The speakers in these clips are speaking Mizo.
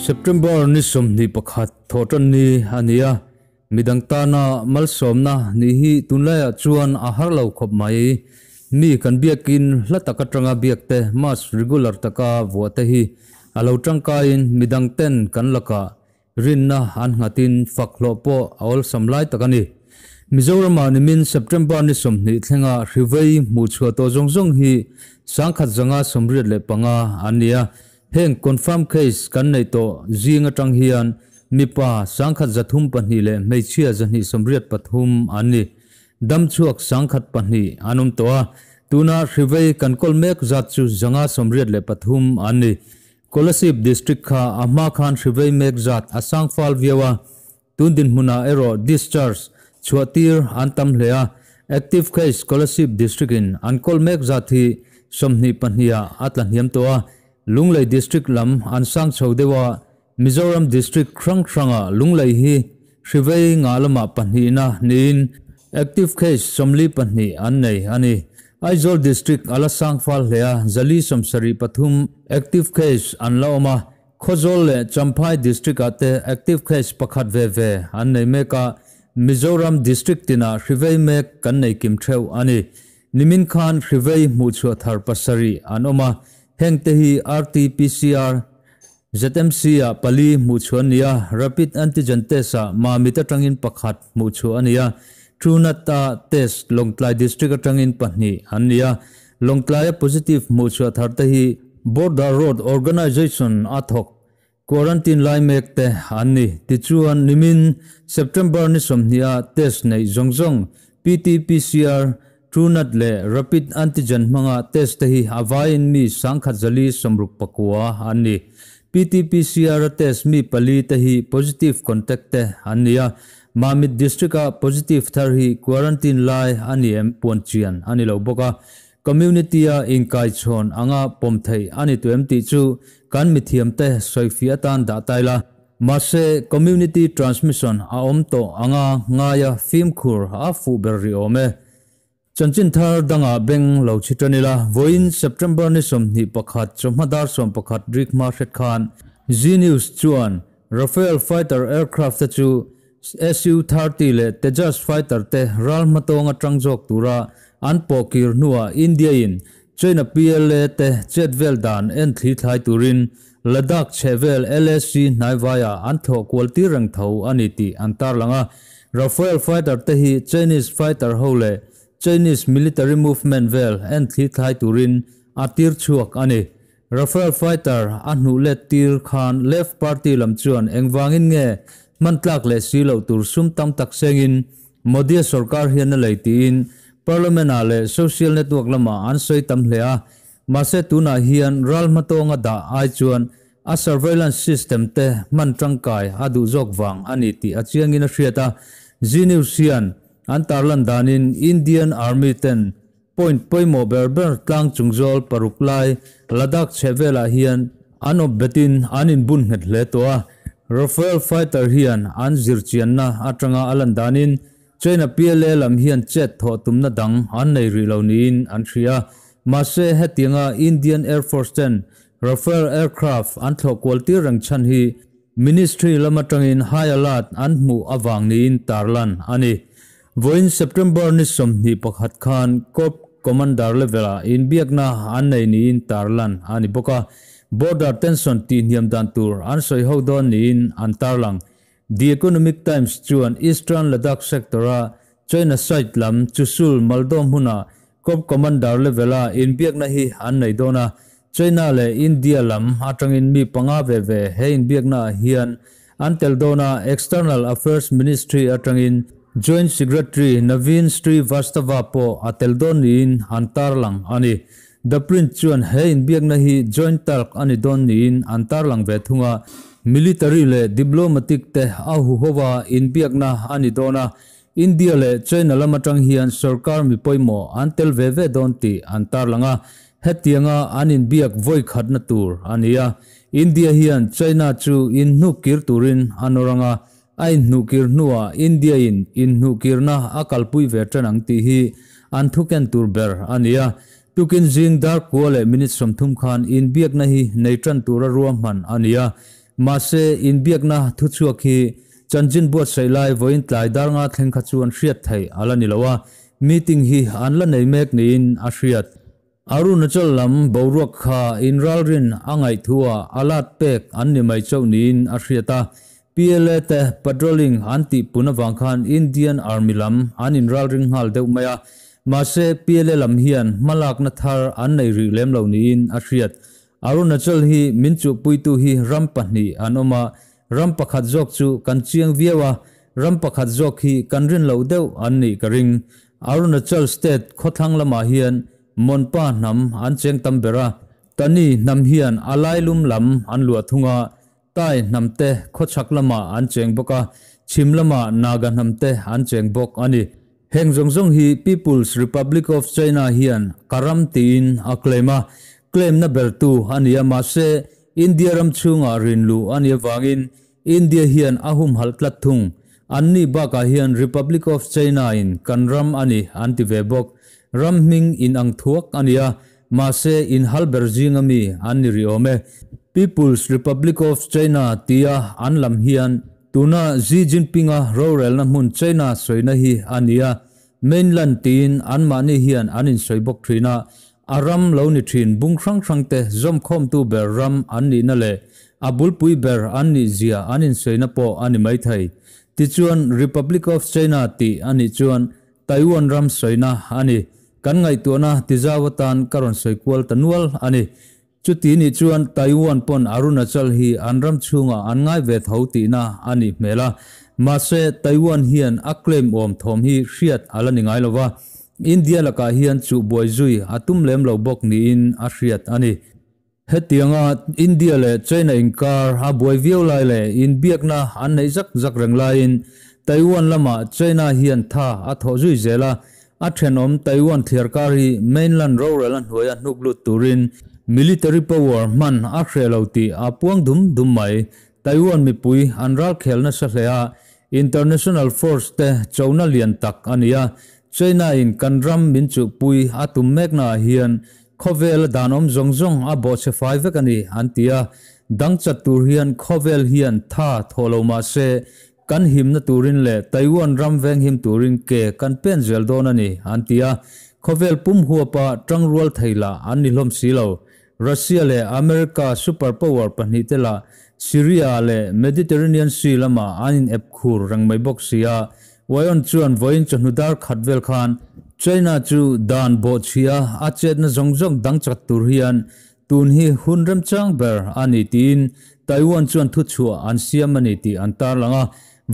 September ni 21 Thawhtanni a ni a, midang tana malsawmna nih hi tunlaiah chuan a har lo khawp mai. Mi kan biakin hla tak atanga biak te, mask regular taka vuah te hi a lo tangkaiin midang ten kan lakah Rinna an nghatin fak hlawh pawh a awlsam lai tak a ni. Mizoramah nimin September ni 20 thlenga hrivei hmuh chhuah tawh zawng zawng hi 1185 an ni a. Heng confirm case kan neih tawh zing atang hian mipa 1302 leh hmeichhia 283 an ni. Damchhuak 1002 an awm tawh a. Tuna hrivei kan kawl mek zat chu 583 an ni. Kolasib District kha a hma khan hrivei mek zat a sang fal viau a, tun dinhmunah erawh discharge chhuah tir an tam hle a, active case Kolasib District in an kawl mek zat hi 22 ah a tla hniam tawh a, Lunglei District lam an sang chho deuh a, Mizoram District hrang hrangah Lunglei hi hrivei ngah lamah pahnihna niin active case 42 an nei a ni. Aizawl District a la sang fal hle a, 473 active case an la awm a, Khawzawl leh Champhai District-ah te active case pakhat ve ve an nei mek a, Mizoram District tinah hrivei mek kan nei kim theuh a ni. Nimin khan hrivei hmuhchhuah thar pasarih an awm a, hengte hi RT-PCR, ZMC-ah pali hmuhchhuah a ni a, Rapid Antigen Test-ah Mamit atangin pakhat hmuhchhuah a ni a, Truenat-a test Lawngtlai District atangin pahnih an ni a. Lawngtlaia positive hmuhchhuah tharte hi Border Road Organisation a thawk quarantine lai mek te an ni. Tichuan, nimin September ni 20 a test neih zawng zawng PT-PCR, Truenat leh Rapid Antigen hmanga test te hi a vaiin mi 1169 an ni. PT-PCR-a test mi pali te hi positive contact te an ni a, Mamit District-a positive thar hi quarantine lai a ni em puan chian a ni lo bawk a, community-a inkaichhawn anga pawm theih a ni tu em tih chu kan mithiamte sawifiah atan dah tai la. Mahse, community transmission a awm tawh anga ngaia fimkhur a fuh ber rih awm e. Chanchin thar dangah beng lo chhi tan ila, vawiin September ni 21 chawhma dar 11 rik hma hret khan Zee News chuan Rafale fighter aircraft te chu Su-30 leh Tejas fighter te ral hmatawng atang zawk tura an pawh kir hnuah India-in China PLA te chet vel dan en thli thlai turin Ladakh chhehvel LAC hnaivaiah an thlawh kual tir reng tho a ni tih an tarlang a. Rafale fighter te hi Chinese fighter ho leh Chinese military movement vel en thli thlai turin a tir chhuak a ni. Rafale fighter a hnuh let tir khan Left party lam chuan engvangin nge hman tlak leh si loh tur sum tam tak sengin Modi-a sorkar hian a lei tiin Parliament-ah leh social network lamah an sawi tam hle a. Mahse tunah hian ral hmatawnga dah ai chuan a surveillance system te hman tangkai a duh zawk vang a ni tih a chiangin a hriat a. Zee News hian an tarlan danin Indian Army ten point pawimawh ber ber tlang chung zawl paruk lai Ladakh chhehvelah hian an awp betin an inbun nghet hle tawh a. Rafale fighter hian an zirchianna atanga a lan danin China PLA lam hian chet thawh tumna dang an nei rih lo niin an hria. Mahse, hetianga Indian Air Force ten Rafale aircraft an thlawh kual tir reng chhan hi Ministry lam atangin high alert an hmuh avang niin tarlan a ni. Vawiin September ni 21 khan Corps Commander level-ah inbiakna an nei niin tarlan a ni bawk a, border tension tihhniam dan tur an sawi ho dawn niin an tarlang. The Economic Times chuan Eastern Ladakh sector-a China side lam Chushul Maldom hmunah Corps Commander level-a inbiakna hi an nei dawn a, China leh India lam atangin mi panga ve ve he inbiaknaah hian an tel dawn a, External Affairs Ministry atangin Joint Secretary Naveen Srivastava pawh a tel dawn niin an tarlang a ni. The Print chuan he inbiakna hi joint talk a ni dawn niin an tarlang ve thung a, military leh diplomatic te a huhova inbiakna a ni dawn a, India leh China lam atang hian sorkar mi pawimawh an tel ve ve dawn tih an tarlang a, hetianga an inbiak vawi khatna tur a ni a. India hian China chu inhnuk kir turin a nawr ang a, a inhnuhkir hnuah India-in inhnuhkirna a kalpui ve tan ang tih hi an thuken tur ber a ni a. Tukin zing dar kua leh minute 30 khan inbiakna hi nei tan tura ruahman a ni a. Mahse, inbiakna thuchhuak hi chanchin buatsaih lai vawiin tlai dar nga thleng kha chuan hriat theih a la ni lo a, meeting hi an la nei mek niin a hriat. Arunachal lam boruak kha inralrin a ngaih thuah a lat pek an ni mai chauh niin a hriat a, PLA te patrolling an tih pun avang khan Indian Army lam an inralring nghal deuh mai a, mahse PLA lam hian hmalakna thar an nei rih lem lo niin a hriat. Arunachal hi min chuhpuitu hi ram pahnih an awm a, ram pakhat zawk chu kan chiang viau a, ram pakhat zawk hi kan rin loh deuh an nih ka ring. Arunachal state khawthlang lamah hian Monpa hnam an cheng tam ber a, Tani hnam hian a lailum lam an luah thung a, Tai hnamte khawchhak lamah an cheng bawk a, chhim lamah Naga hnamte an cheng bawk a ni. Heng zawng zawng hi People's Republic of China hian ka ram tiin a claim a, claim na bertu a ni a, mahse India ram chhungah rin luh a nih avangin India hian a humhalh tlat thung. Anni bakah hian Republic of China in kan ram a ni an ti ve bawk. Ram hming inang thuak a ni a, Mahse, inhal ber zinga mi an ni rih awm e. People's Republic of China tia an lam hian tuna Xi Jinping-a rorelna hmun China sawina hi a ni a, mainland tiin anmahni hian an insawi bawk thin a, a ram lo ni thin bung hrang hrangte zawmkhawmtu ber ram an nihna leh a bulpui ber an nih zia an insawina pawh a ni maithei. Tichuan, Republic of China tih a nih chuan Taiwan ram sawina a ni. Kan ngaihtuahna tizau atan ka rawn sawi kual ta nual a ni. Chuti nih chuan Taiwan pawn Arunachal hi an ram chhungah an ngai ve tho tihna a nih hmel a. Mahse, Taiwan hian a claim awm thawm hi hriat a la ni ngai lo va, India lakah hian chuh buai zui a tum lem lo bawk niin a hriat a ni. Hetianga India leh China inkar a buai viau lai leh inbiakna an neih zak zak reng laiin Taiwan lamah China hian tha a thawh zui zel a, a thenawm Taiwan thliarkar hi mainland rorel a hnuaia hnuk lut turin military power hman a hreh lo tih a puang dum dum mai. Taiwan mipui an ralkhel nasa hle a, international force te chona lian tak a ni a, China in kan ram min chuhpui a tum meknaah hian Khawvel a dan awm zawng zawng a bawhchhe fai vek a ni, an ti a. Dang chat tur hian khawvel hian tha thawh lo mah se, kan himna turin leh Taiwan ram venghim turin ke kan pen zel dawn a ni, an ti a. Khawvel pum huapa tangrual thei lah an ni hlawm si lo. Russia leh America super power pahnihte lah Syria leh Mediterranean Sea lamah an in ep khur reng mai bawk si a. Wyon chuan vawiin chawhnu dar khat vel khan China chu dan bawhchhia a chetna zawng zawng dang chat tur hian tun hi hun remchang ber a ni tiin Taiwan chuan thuchhuah an siam a ni tih an tarlang a.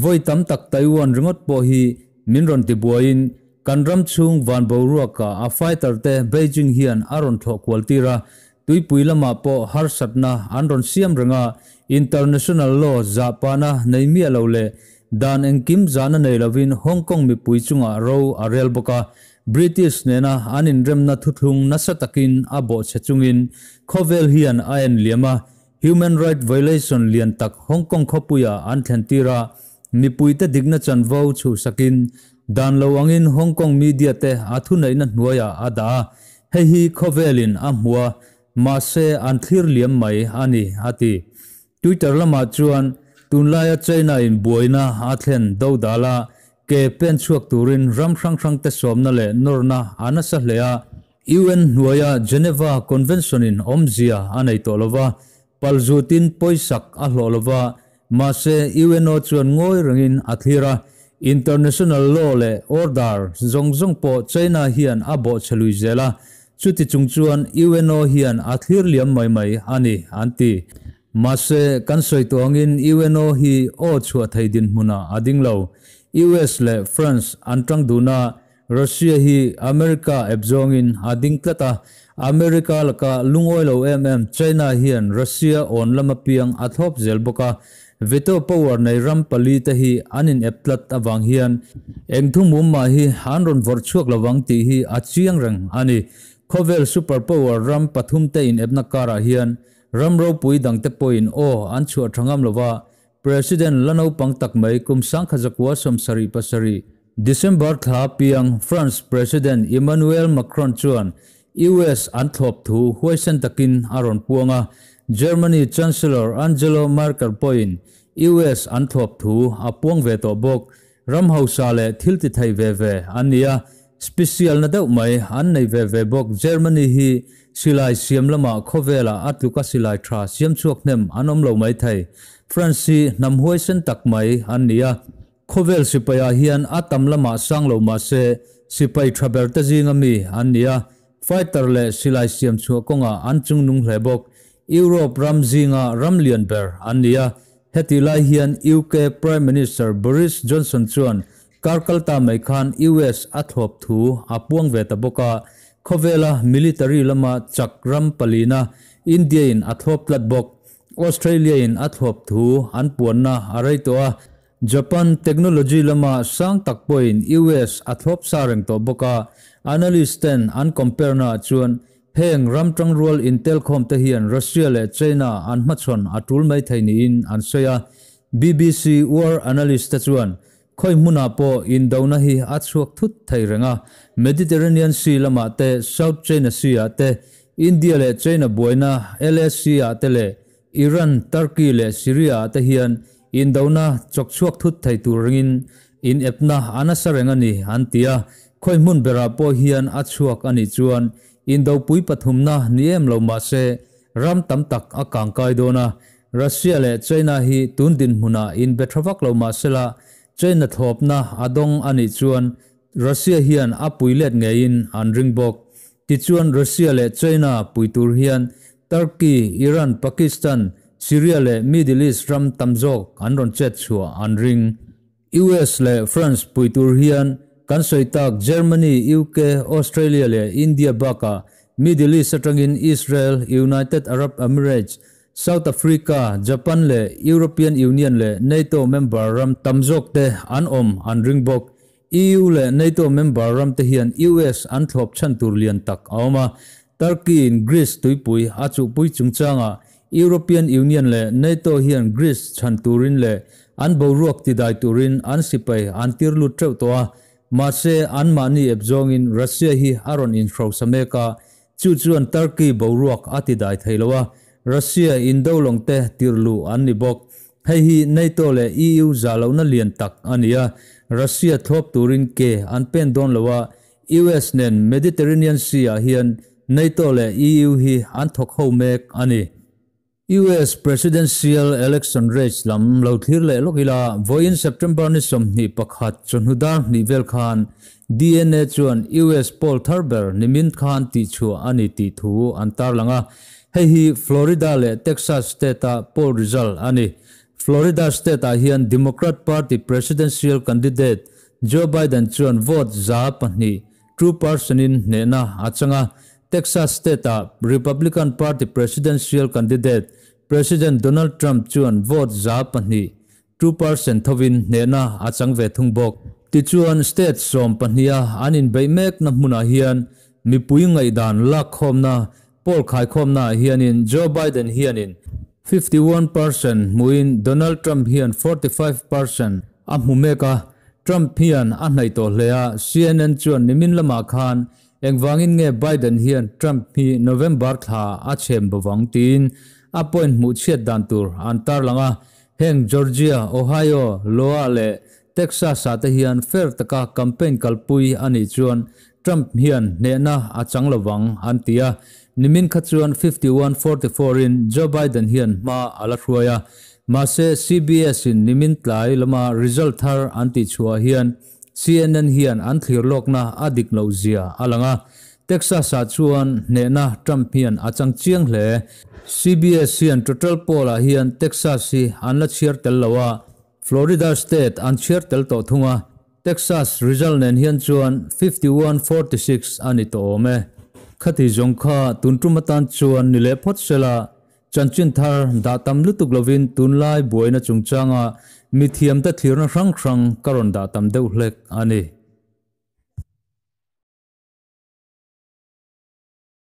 Vawi tam tak Taiwan ringawt pawh hi min rawn tibuaiin kan ram chhung van boruaka a fighter te Beijing hian a rawn thlawh kual tir a, tuipui lamah pawh harsatna an rawn siam reng a, international law zahpahna nei miah lo leh Dan engkim zahna nei lovin Hong Kong mipui chungah ro a rel bawk a, British nena an inremna thuthlung nasa takin a bawhchhe chungin khawvel hian a en liam a, human right violation lian tak Hong Kong khawpuia an thlentir a, mipuite dikna chanvo chhuhsakin dan lo angin Hong Kong media te a thuneihna hnuaiah a dah a, hei hi khawvelin a hmu a, mahse an thlir liam mai a ni, a ti. Twitter lamah chuan tunlaia China in buaina a thlen dodal a, ke pen chhuak turin ram hrang hrangte sawmna leh nawrna a nasa hle a. UN hnuaia Geneva Convention in awmzia a nei tawh lova, palzutin pawisak a hlawh lova, mahse UNO chuan ngawi rengin a thlir a. International law leh order zawng zawng pawh China hian a bawhchhe lui zel a, Chuti chung chuan UNO hian a thlir liam mai mai a ni, an ti. Mahse, kan sawi tawh angin UNO hi aw chhuah thei dinhmunah a ding lo. US leh France an tang dun a, Russia hi America ep zawngin a ding tlat a. America laka lungawi lo em em China hian Russia awn lama piang a thlawp zel bawk a. Veto power nei ram pali te hi an in ep tlat avang hian eng thu mum mah hi an rawn vawrh chhuak lovang tih hi a chiang reng a ni. Khawvel super power ram pathum te in epna karah hian ram ropui dang te pawhin aw an chhuah tha ngam lova, President la naupang tak mai kum 1977 December thla piang France President Emmanuel Macron chuan US an thlawp thu huaisen takin a rawn puang a. Germany Chancellor Angelo Merkel pawhin US an thlawp thu a puang ve tawh bawk. Ram hausa leh thil ti thei ve ve an ni a, special na deuh mai an nei ve ve bawk. Germany hi silai siam lamah khawvelah a tluka silai tha siam chhuak hnem an awm lo mai thei. France hi hnam huaisen tak mai an ni a, khawvel sipaiah hian a tam lamah sang lo mah se sipai tha ber te zinga mi an ni a, fighter leh silai siam chhuah kawngah an chungnung hle bawk. Europe ram zinga ram lian ber an ni a, hetih lai hian UK Prime Minister Boris Johnson chuan kar kalta mai khan US a thlawp thu a puang ve ta bawk a, khawvela military lama chak ram palina India in a thlawp tlat bawk. Australia in a thlawp thu an puanna a rei tawh a, Japan technology lama sang tak pawhin US a thlawp sa reng tawh bawk a, analyst ten an compare naah chuan heng ram tangrual intelkhawm te hian Russia leh China an hmachhawn a tul mai thei niin an sawi a. BBC war analyst te chuan khawi hmunah pawh indona hi a chhuak thut thei reng a, Mediterranean Sea lamah te, South China Sea ah te, India leh China buaina LAC ah te leh Iran, Turkey leh Syria ah te hian indona chawk chhuak thut thei tur ringin inepna a nasa reng a ni an ti a. Khawi hmun berah pawh hian a chhuak a nih chuan indopui pathumna ni em lo mah se ram tam tak a kangkai dawn a. Russia leh China hi tun dinhmunah inbe tha vak lo mah sela China thlawpna a dawng a nih chuan Russia hian a pui let ngeiin an ring bawk. Tichuan Russia leh China pui tur hian Turkey, Iran, Pakistan, Syria leh Middle East ram tam zawk an rawn chet chhuah an ring. US leh France pui tur hian kan sawi tak Germany, UK, Australia leh India bakah Middle East atangin Israel, United Arab Emirates, South Africa, Japan leh European Union leh NATO member ram tam zawk te an awm an ring bawk. EU leh NATO member ram te hian US an thlawp chhan tur lian tak a awm a. Turkey in Greece tuipui a chuhpui chungchangah European Union leh NATO hian Greece chhan turin leh an boruak tidai turin an sipai an tir lut teuh tawh a. Mahse, anmahni ep zawngin Russia hi a rawn inhrosa mek a, Chu chuan Turkey boruak a ti dai thei lo a, Russia indo lawng te tirh luh an ni bawk. Hei hi NATO leh EU zah lohna lian tak a ni a, Russia thlawp turin ke an pen dawn lo a, US nen Mediterranean Sea ah hian NATO leh EU hi an thawk ho mek a ni. US Presidential Election Race lam lo thlir leh lawk ila, vawiin September ni 21 chawhnu dar hnih vel khan DNA chuan US poll thar ber nimin khan tihchhuah a ni tih thu an tarlang a. Hei hi Florida leh Texas state-a poll result a ni. Florida state-ah hian Democrat Party presidential candidate Joe Biden chuan vote 2%, 2%, in hnehna a chang a. Texas state-a Republican Party presidential candidate President Donald Trump chuan vote 2%, 2%, thovin hnehna a chang ve thung bawk. Tichuan, state 12-a an inbeih mekna hmunah hian mipui ngaihdan lakkhawmna poll khaikhawmnaah hianin Joe Biden hianin 51% hmuin Donald Trump hian 45% a hmu mek a, Trump hian a hnaih tawh hle a, CNN chuan nimin lamah khan Engvangin nge Biden hian Trump hi November thla a chhem bawvang tiin a point hmuh chhiat dan tur an tarlang a, heng Georgia, Ohio, Loa leh Texas ah te hian fair taka campaign kalpui a nih chuan Trump hian hnehna a chang lovang an ti a, nimin kha chuan 51-44 in Joe Biden hian hma a la hruai a, mahse CBS in nimin tlai lama result thar an tihchhuah hian CNN hian an thlir lawkna a dik loh zia a lang a, Texas-ah chuan hnehna Trump hian a chang chiang hle. CBS hian total poll-ah hian Texas hi an la chhiar tel lo a, Florida state an chhiar tel tawh thung a, Texas result nen hian chuan 51-46 a ni tawh awm e. Khati zawng kha tun tum atan chuan ni leh phawt sela, Chanchin thar dah tam lutuk lovin tunlai buaina chungchanga mithiamte thlirna hrang hrang ka rawn dah tam deuh hlek a ni.